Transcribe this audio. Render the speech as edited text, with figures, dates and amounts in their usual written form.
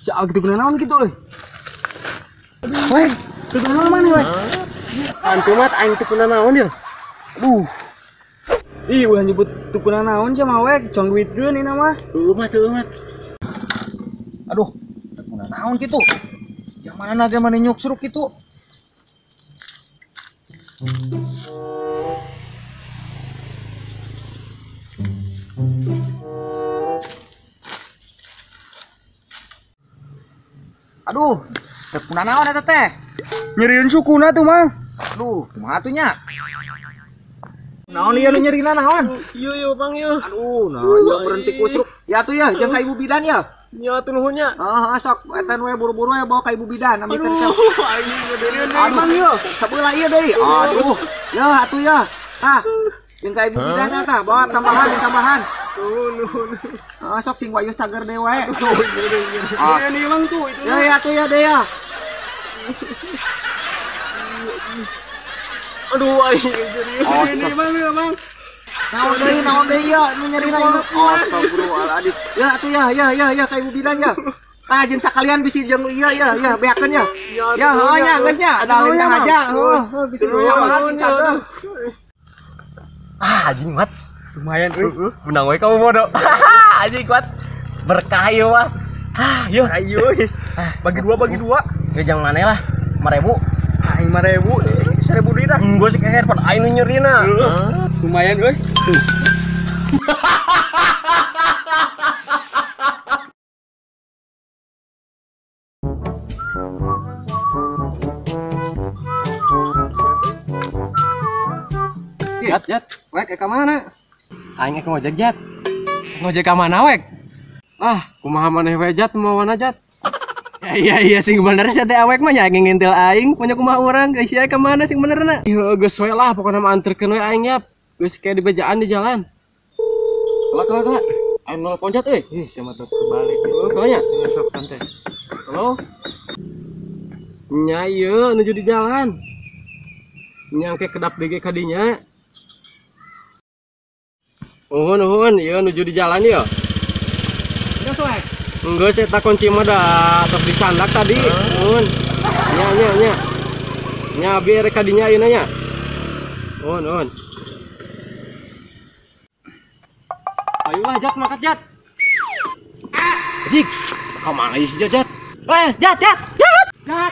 Si Ag teu naon kitu euy. Weh, teu naon mana weh? Antu mat aing teu naon ieu. Aduh. Ih, ulah nyebut teu naon sia mah weh, cong duitkeun ieu mah. Heueuh mah teu mat. Aduh, teu naon kitu. Jamanana ge mani nyuksruk kitu. Aduh, teu naon eta teh? Nyerieun sukuna tuh, Mang. Aduh, kumaha atuh nya? Naon ieu nu nyerina naon? Ieu ieu Bang ieu. Aduh, naon ieu berhenti kusruk. Ya atuh ya, jeung ka ibu bidan ya. Nya atuh nuhun nya. Heeh, sok eta nu buru-buru we bawa ka ibu bidan ambil teh. Aduh, aing nyerieun deui Bang ieu. Sabeula ieu deui. Aduh, ya atuh ya. Tah, jeung ka ibu bidan tah, bawa tambahan tambahan. Nuhun nuhun. Heeh, sok sing wayuh cager deui wae. Aduh, nyerieun deui Bang tuh itu. Ya ya atuh ya deui ya. Aduh, aing nyerieun deui Bang ieu Bang. Naon deui ya nu nyerina ieu. Astagfirullahaladzim. Ya atuh ya ya ya ya ka ibu bidan ya. Tah jeung sakalian bisi jeung ieu ya ya beakeun ya. Ya heuh nya geus nya ada lain aja. Heuh bisi tambahan sing cager. Ah, anjing mat. Lumayan euy. Menang we kamu bodoh. Anjing kuat. Berkah ieu mah. Ah, yo. Ayo. Bagi dua, bagi dua. Ya jangan maneh lah. 5000. Aing 5000, 1000 deui dah. Enggeus sih handphone aing nu nyerina. Lumayan euy. Jat, jat. Wek, ka mana? Aing ek ngojek, Jat. Ngojek ka mana, wek? Ah, kumaha maneh we, Jat, mawana, Jat. Ya iya iya sing bener sia teh awek mah nya ngintil aing, punya kumaha urang, geus sia ka mana sing benerna? Ieu geus we lah pokona mah anterkeun we aing yap. Geus kayak di bejaan di jalan. Kelak kelak kelak. Aing nelpon Jat euy. Ih, sia mah kebalik. Heuh, kelanya. Sok santai. Halo. Nya ieu nuju di jalan. Nya engke kedap DG ka dinya. Nuhun nuhun, ieu nuju di jalan ieu. Geus wek. Enggeus eta kunci mah da tos dicandak tadi. Nuhun. Nya nya nya. Nya abi rek ka dinya ayeuna nya. Nuhun nuhun. Ayolah Jat, mangkat Jat. Jik, ka mana ieu si Jat? Eh, Jat, Jat. Jat. Jat.